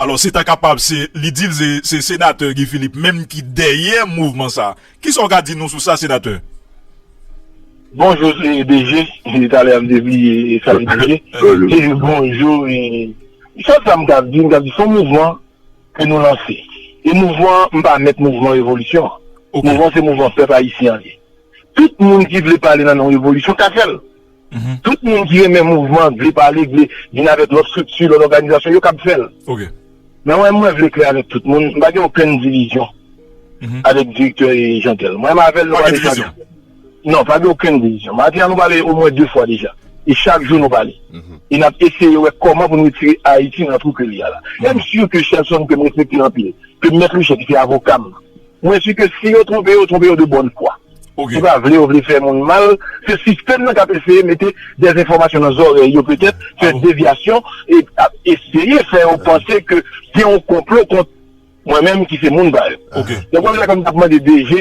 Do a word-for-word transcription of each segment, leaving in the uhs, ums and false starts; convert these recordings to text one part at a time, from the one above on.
Alò, si ta kapab, se, li di l se, se senatè Guy Philippe menm ki dèyè mouvman sa. Kisa w ka di nou sou sa, senatè? Bonjou, e, D G. E, talè a m te bliye, e, salye D G. E, bonjou, e, sèl sa m ka di, m ka di, se yon mouvman ke nou lanse. E mouvman, m pa mèt mouvman revolisyon an. Mouvman se mouvman pèp ayisyen an ye. Tout moun ki vle pale nan non revolisyon ka fè l. Tout moun ki renmen mouvman, vle pale, vle vin avèk lòt estrikti, lòt òganizasyon, yo kab fè l. Men mwen, mwen vle klè avèk tout moun, m pa gen okenn divizyon avèk direktè Jeantel. Mwen menm avè l, nou pale chak jou. Non, pa gen okenn divizyon. Maten an, nou pale omwen de fwa deja. E chak jou, nou pale. E n ap eseye wè kòman pou nou retire Ayiti nan twou ke li a la. E m si ke Shelson, ke m respekte anpil, ke Mèt Richard, ki se avoka m, mwen si ke si yo twonpe yo, yo twonpe yo de bòn fwa. Yo pa vle, yo vle fè moun mal. Se sistèm nan k ap eseye mete dezenfòmasyon nan zòrèy yo, petèt, fè devyasyon, e ap eseye fè yo panse ke gen yon konplo kont mwen menm ki se moun pa yo. Donk, mwen menm, lè m t ap mande D G,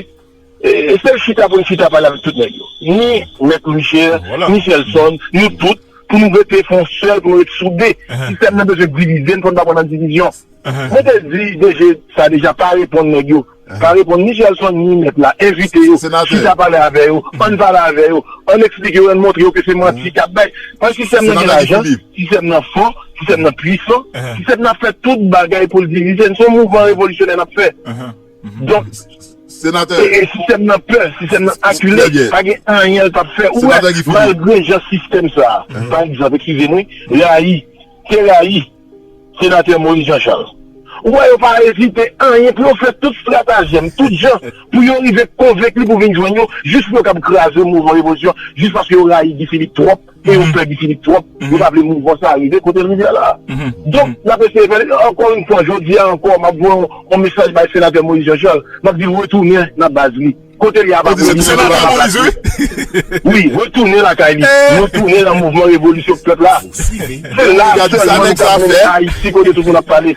e, e sèl chita pou n chita pale avèk tout nèg yo. Ni Mèt Richard, ni Shelson, nou tout, pou nou rete fè yon sèl, pou nou ret soude. Sistèm nan bezwen divize n, fò n pa pran nan divizyon. Mwen te di D G sa deja, pa reponn nèg yo. Pa reponn ni Shelson, ni Mèt la. Envite yo, chita pale avè yo, ann pale avè yo, ann eksplike yo, ann montre yo ke se manti k ap bay. Paske sistèm nan gen lajan, sistèm nan fò, sistèm nan pwisan, sistèm nan ap fè tout bagay pou l divize n. Se yon mouvman revolisyonè n ap fè. Donk, e, e sistèm nan pè, sistèm nan akile, pa gen anyen l p ap fè. Ou wè, malgre jan sistèm sa a, pa egzanp, eskize m wi, rayi, te rayi senatè Moïse Jean Charles. Ou wè, yo pa ezite anyen pou yo fè tout estratagèm, tout jan, pou yo rive konvenk li pou vin jwenn yo, jis pou yo kab kraze mouvman revolisyon, jis paske yo rayi Guy Philippe twòp, e yo pè Guy Philippe twòp, yo pa vle mouvman sa a rive kote l rive a la. Donk, n ap eseye fè l. Ankò yon fwa, jodi a ankò, m ap voye yon, yon mesaj bay senatè Moïse Jean Charles, m ap di l retounen nan baz li. Kote li a pa pou li. Senatè Moïse, wi. Wi, retounen lakay li. Retounen nan mouvman revolisyon pèp la. Se la sèlman nou ka mennen Ayiti kote tout moun ap pale.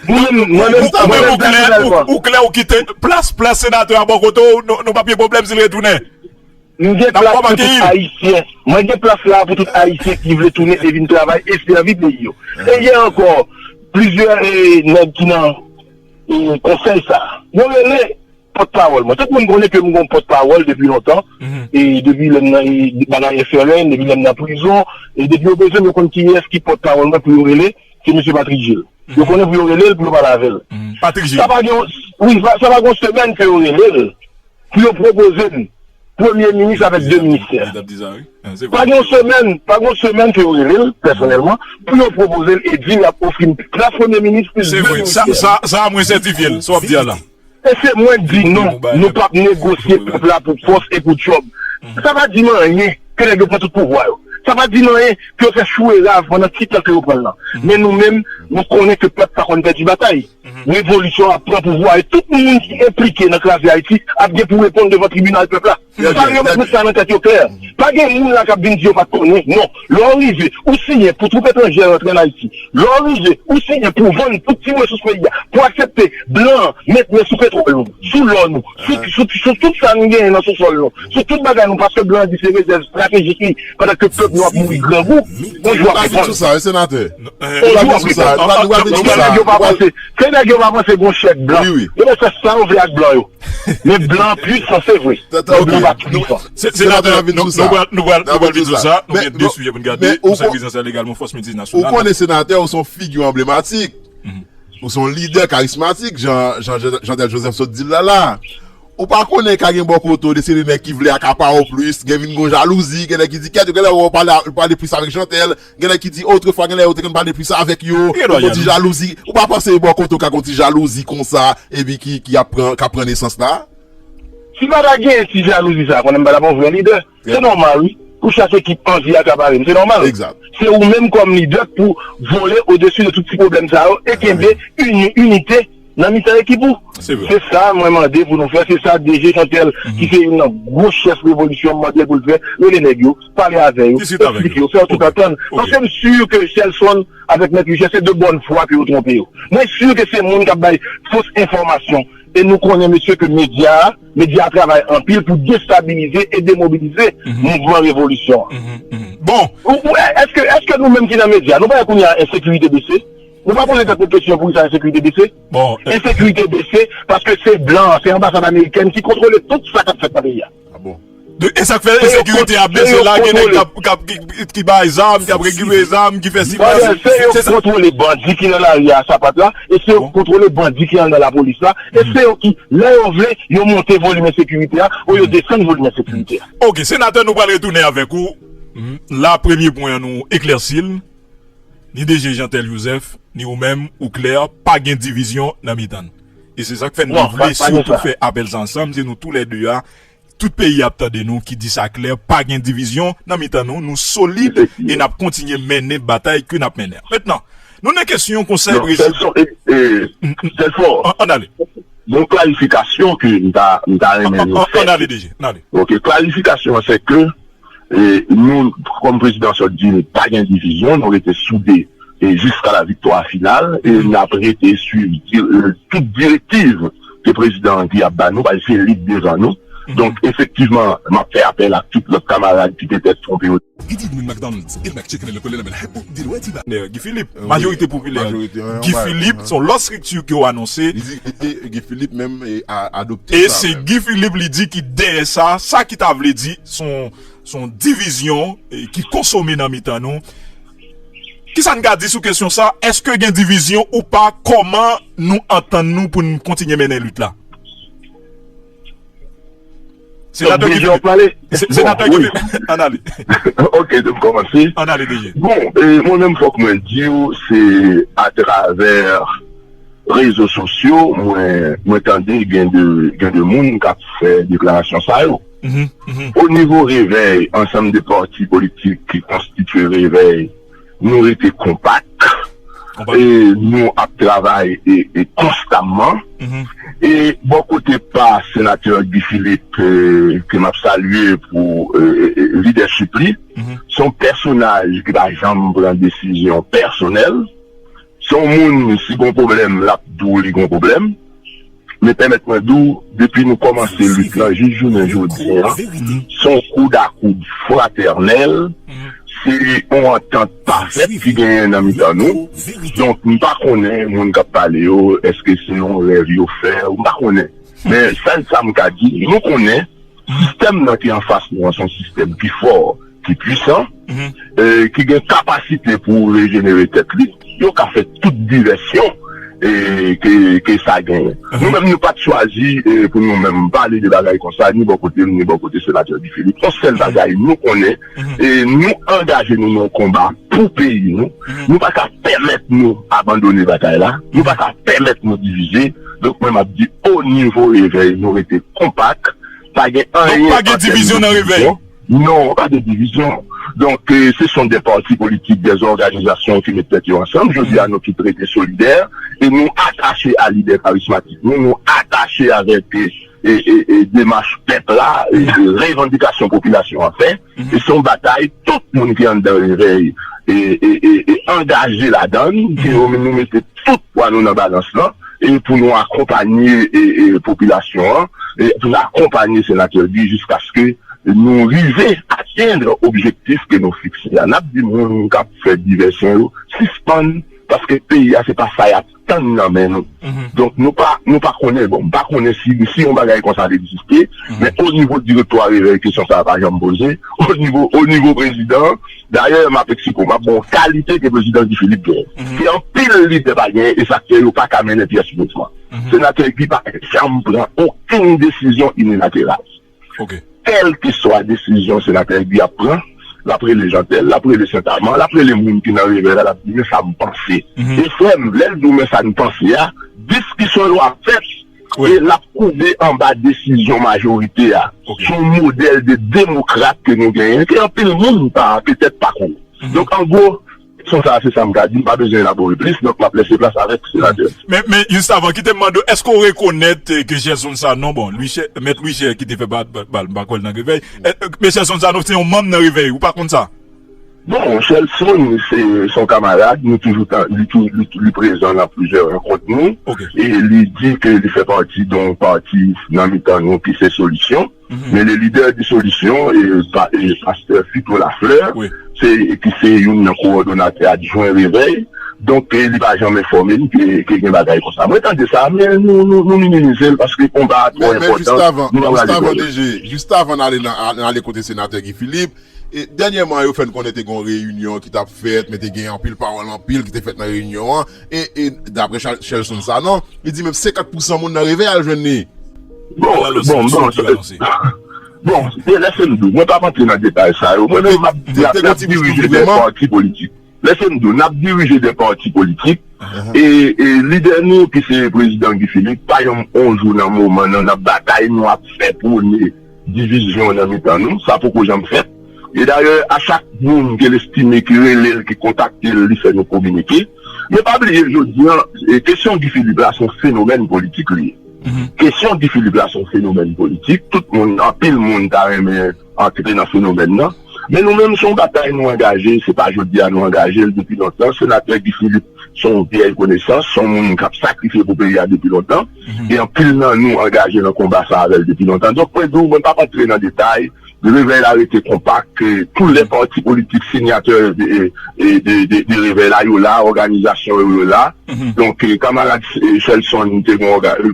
Mwen menm, mwen menm, mwen menm pèsonèlman. Ou klè, ou kite plas, plas senatè a bò kote w, nou, nou p ap gen pwoblèm si l retounen. M gen plas pou tout Ayisyen. Mwen gen plas la pou tout Ayisyen ki vle tounen e vin travay e sèvi peyi yo. E yè ankò, plizyè, e, nèg ki nan, e, konsèy sa a, yo rele pòtpawòl mwen. Tout moun konnen ke m gon pòtpawòl depi lontan. E depi lè m nan, e, bagay F R N, depi lè m nan prizon, e depi yo bezwen m, yo konn kiyès ki pòtpawòl mwen pou yo rele, se mesye Patrick Gilles. Yo konnen pou yo rele l, pou yo pale avè l. Sa pa gen, wi, sa, sa pa gen yon semèn ke yo rele l pou yo pwopoze m premye minis avèk de ministè. Pa gen yon semèn, pa gen yon semèn ke yo rele l pèsonèlman pou yo pwopoze l e di l y ap ofri m plas premye minis plis de ministè. Se vre, sa, sa, sa mwen sètifye l, sa w ap di a la. E se mwen k di non, nou p ap negosye pèp la pou pòs e pou djòb. Sa pa di m anyen ke nèg yo pran tout pouvwa yo. Sa pa di m anyen ke yo fè chou e rav pandan ti tan ke yo pran l lan. Men nou menm, nou konnen ke pèp pa konn pèdi batay. Revolisyon ap pran pouvwa e tout moun ki enplike nan kraze Ayiti ap gen pou reponn devan tribinal pèp la. Sa yo mèt met sa nan tèt yo klè. Pa gen moun la k ap vin di yo pa t konnen. Non. Lè w rive, ou siyen pou twoup etranjè rantre ann Ayiti. Lè w rive, ou siyen pou vann tout ti resous peyi a, pou aksepte blan an met men sou petwòl nou, sou lò nou, sou, sou, sou tout sa n genyen nan sousòl nou, sou tout bagay nou, paske blan an di se rezèv estratejik li, pandan ke pèp nou ap mouri grangou. Yon jou ap reponn. Yon jou ap reponn. Ou pa vin sou sa. Ou pa vin sou sa. Nèg yo pa panse, se nèg yo pa panse gon chèk blan. Yo mèt fè sa yo vle ak blan yo. Men blan an pwisan, se vre. Men blan pa pwisan. Senatè, nou pral, nou pral, nou pral vin sou sa. Nou gen de sijè pou n gade. Konsèy prezidansyèl egalman, fòs miltinasyonal. Ou konnen senatè, ou se yon figi anblematik. Ou se yon lidè karismatik, jan, jan, jan Jeantel Joseph sot di l la la. Ou pa konnen ka gen bò kote w de se de nèg ki vle akapare w plis, gen vin gon jalouzi, gen nèg ki di kèt, gen lè w pale, pale plis avèk Jeantel, gen nèg ki di otrefwa, gen lè w te konn pale plis avèk yo, gon ti jalouzi. Ou pa panse bò kote w ka gon ti jalouzi konsa, epi ki, ki ap pran, k ap pran nesans la? Si pa ta genyen ti jalouzi sa, konnen m pa t ap yon vrè lidè. Se nòmal, wi. Pou chak ekip anvi akapare m, se nòmal. Se ou menm kòm lidè k pou vole odesi de tout ti pwoblèm sa yo e kenbe ini-, inite nan mitan ekip ou. Se sa mwen mande pou nou fè, se sa D G Jeantel, ki se youn nan gwo chèf revolisyon an, mande pou l fè, rele nèg yo, pale avè yo, eksplike yo, fè yo tout antann. Paske m si ke Shelson avèk Mèt Richard, se de bòn fwa ke yo twonpe yo. Mwen si ke se moun k ap bay fos enfòmasyon. E nou konnen, mesye, ke medya a, medya a travay anpil pou destabilize e demobilize mouvman revolisyon an. Bon. Ou, ou, èske, èske nou menm ki nan medya, nou pa wè kounye a ensekirite bese? Ou pa poze tèt ou kesyon poukisa ensekirite bese? Bon, ensekirite bese paske se blan, se anbasad amerikèn ki kontwole tout sa k ap fèt nan peyi a. De, e sa k fè ensekirite a bese la, gen nèg k ap, k ap, ki, ki bay zam, k ap rekipere zam, ki fè si, fè sa. Se yo ki kontwole bandi ki nan lari a, sapat la, e se yo ki kontwole bandi ki anndan lapolis la, e se yo ki, lè yo vle, yo monte volim ensekirite a, ou yo desann volim ensekirite a. Ok, senatè, nou pral retounen avèk ou. La, premye pwen an, nou eklèsi l. Ni D G Jeantel Joseph, ni ou menm, ou klè, pa gen divizyon nan mitan n. E se sa k fè nou vle sitou fè apèl sa ansanm, se nou toulède a, tout peyi ap tande nou ki di sa klè, pa gen divizyon nan mitan nou, nou solid e n ap kontinye mennen batay ke n ap mennen an. Mentnan, nou nan kesyon konsèy prezidan. Ann ale. Yon klarifikasyon ke m ta renmen nou fè. Ann ale, D G, ann ale. Ok, klarifikasyon an se ke E, nou, kòm prezidan sot di, nou pa gen divizyon, nou rete soude e jiska la viktwa final, e n ap rete swiv di, e, tout direktiv ke prezidan an ki ap ba nou, paske se li k devan nou. Donk, efektivman, m ap fè apèl ak tout lòt kamarad ki petèt twonpe yo. جديد من ماكدونالدز الماك تشيكن اللي كلنا بنحبه دلوقتي بقى Guy Philippe, majorite popilè. Guy Philippe, se yon lòt estrikti ke yo anonse. Guy Philippe menm adopte. E se Guy Philippe li di ki dèyè sa, sa ki ta vle di se yon divizyon ki konsome nan mitan nou. Kisa n ka di sou kesyon sa? Èske gen divizyon ou pa? Kòman nou antann nou pou n kontinye mennen lit la? Senatè Guy Philippe. Senatè Guy Philippe. Ann ale. Ok, m kòmanse. Ann ale, D G. Bon, e, mwen menm fòk mwen di w, se atravè rezo sosyo, mwen, mwen tande gen de, gen de moun k ap fè deklarasyon sa yo. O nivo Revèy, ansanm de pati politik ki konstitye Revèy, nou rete konpak. E nou ap travay e, e konstamman. E bò kote pa senatè Guy Philippe, e, ke m ap salye pou, e, e, e, lidèchip li, se yon pèsonaj ki pa janm pran desizyon pèsonèl. Se yon moun, si gon pwoblèm, l ap di w li gon pwoblèm. Men pèmèt mwen di w, depi nou kòmanse lit lan jis jounen jodi a, se yon koudakoud fratènèl, se yon antant pafèt ki genyen nan mitan nou. Donk, m pa konnen moun k ap pale yo, èske se yon rèv yo fè, m pa konnen. Men, sèl sa m ka di, nou konnen, sistèm nan ki anfas nou an se yon sistèm ki fò, ki pwisan, e, ki gen kapasite pou rejenere tèt li, yo ka fè tout divèsyon e, ke, ke sa genyen. Nou menm, nou pa t chwazi e, pou nou menm pale de bagay konsa, ni bò kote m, ni bò kote senatè Guy Philippe. Yon sèl bagay nou konnen, e, nou angaje nou nan yon konba pou peyi nou. Nou pa ka pèmèt nou abandone batay la. Nou pa ka pèmèt nou divize. Donk, mwen, m ap di, o nivo Revèy, nou rete konpak. Pa gen anyen. Donk, pa gen divizyon nan Revèy? Non, pa de divizyon. Donk, e, se son de pati politik, de òganizasyon ki met tèt yo ansanm. Jodi a, nou tout rete solidè e nou atache a lidè karismatik nou, nou atache avèk e, e, e, e demach pèp la, e, e revandikasyon popilasyon an fè. E se yon batay tout moun ki anndan Revèy e, e, e, e angaje ladan l, ke nou, nou mete tout pwa nou nan balans lan, e pou nou akonpanye e, e, popilasyon an, e pou nou akonpanye senatè Guy jiskaske nou rive atenn objektif ke nou fikse a. N ap di moun k ap fè divèsyon yo, sispann, paske peyi a se pa sa y ap tann nan men nou. Donk nou pa, nou pa konnen, bon, m pa konnen si, si yon bagay konsa t egziste, men o nivo direktwa Revèy, kesyon sa a pa janm poze. O nivo, o nivo prezidan, dayè, m ap eksplike w, m ap ba w kalite ke prezidan Guy Philippe genyen. Gen anpil lidè pa genyen, e sa k fè yo pa ka mennen pyès mouvman. Senatè Guy pa janm pran okenn desizyon inilateral. Kèlkeswa desizyon senatè Guy ap pran, l ap rele Jeantel, l ap rele Sentama, l ap rele moun ki nan Revèy la, l ap di, men sa m panse. E frè m, lè l di w men sa n panse a, diskisyon yo ap fèt e l ap koube anba desizyon majorite a. Se yon modèl de demokrat ke nou genyen, ke anpil moun pa, petèt pa konnen. Donk, an gwo, kesyon sa a, se sa m ka di, m pa bezwen elabore plis, donk m ap lese plas avèk senatè. Men, men, jis avan, kite m mande w, èske w rekonèt eh, ke Gerson Sanon, bon, Louis Cher, Mèt Louis Cher ki te fè pa, pa, pa, m pa kwè l nan Revèy, eh, eh, men Gerson Sanon se yon manm nan Revèy, ou pa konn sa? Bon, Gerson, se se yon kamarad, nou toujou tan, li, tou, li, li prezan nan plizyè rankont nou, e li di ke li fè pati de yon pati nan mitan nou ki se Solisyon. Men le lidè de Solisyon, e, pa, e, pastè Fito Lafleur, se, ki se youn nan kowòdonatè adjwen Revèy, Donk, eh, li pa janm enfòme n ke, ke gen bagay konsa. Mwen tande sa, men nou, nou, nou minimize l paske konba a twò Men, men jis enpòtan. avan, Nou pa jis prale avan pran l. D J, jis avan n ale nan, n ale kote senatè Guy Philippe, e dènyèman yo fè n konnen te gen yon reyinyon ki t ap fèt, men te gen anpil pawòl anpil ki te fèt nan reyinyon an. E, e daprè Chal- Shelson Sanon, li di menm senkant pousan moun nan revèy al jwenn li. Bon, Alò, bon, se bon, ki ranse. Bon, e lèse m di w, mwen pa pantre nan detay sa yo. Mwen menm, m ap, Te- te n ap gon ti dirije fout de vreman? Pati politik. Lèse m di w, n ap dirije de pati politik. E, e lidè nou, ki se prezidan Guy Philippe, pa yon, yon jou nan moman nan, nan batay nou ap fè pwone divizyon nan mitan nou. Sa poko janm fèt. E dayè, a chak moun ke l estime, ki rele l, ki kontakte l, li fè nou kominike. Men pa bliye, jodi an, e kesyon Guy Philippe la, se yon fenomèn politik li ye. Kesyon Guy Philippe la, se yon fenomèn politik. Tout moun, anpil moun ta renmen antre nan fenomèn nan. Men nou menm, se yon batay nou angaje, se pa jodi a nou angaje l, depi lontan. Senatè Guy Philippe, se yon vyèy konesans, se yon moun k ap sakrifye pou peyi a depi lontan. E anpil nan nou angaje nan konba sa avè l depi lontan. Donk, mwen di w, mwen p ap antre nan detay. Revèy la rete konpak, eh, tou lè pati politik sinyatè de, eh, de, de, de revèy la, yo la, òganizasyon yo, yo la. Donk, eh, kamarad, eh, Shelson, te gen òga-, li,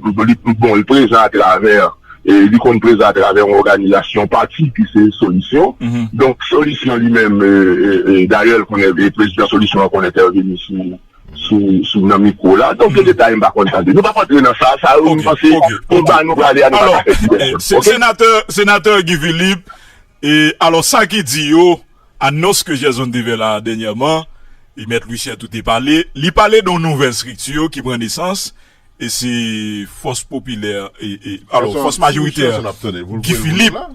bon, li prezan atravè, eh, li konn prezan atravè yon òganizasyon pati ki se Solisyon. Donk, Solisyon li menm, eh, eh, eh, dayè, l konnen, eh, prezidan Solisyon an konn entèveni sou, sou, sou nan mikwo la. Donk, gen detay m pa konn tande. Nou pa kontre nan sa, sa yo, m Ok, panse, ok, konba nou prale a, nou pa Alò, ka fè eh, divèsyon. se- Ok? senatè, senatè Guy Philippe, e alò, sa ki di yo, anons ke Gerson te fè la dènyèman, e Mèt Louis Cher tou te pale, li pale de yon nouvèl estrikti ki pran nesans, e se Fòs Popilè, e, e, alò, Gerson, Fòs si Majoritè, Gerson ap tande, pou l Guy voye l Philippe, la.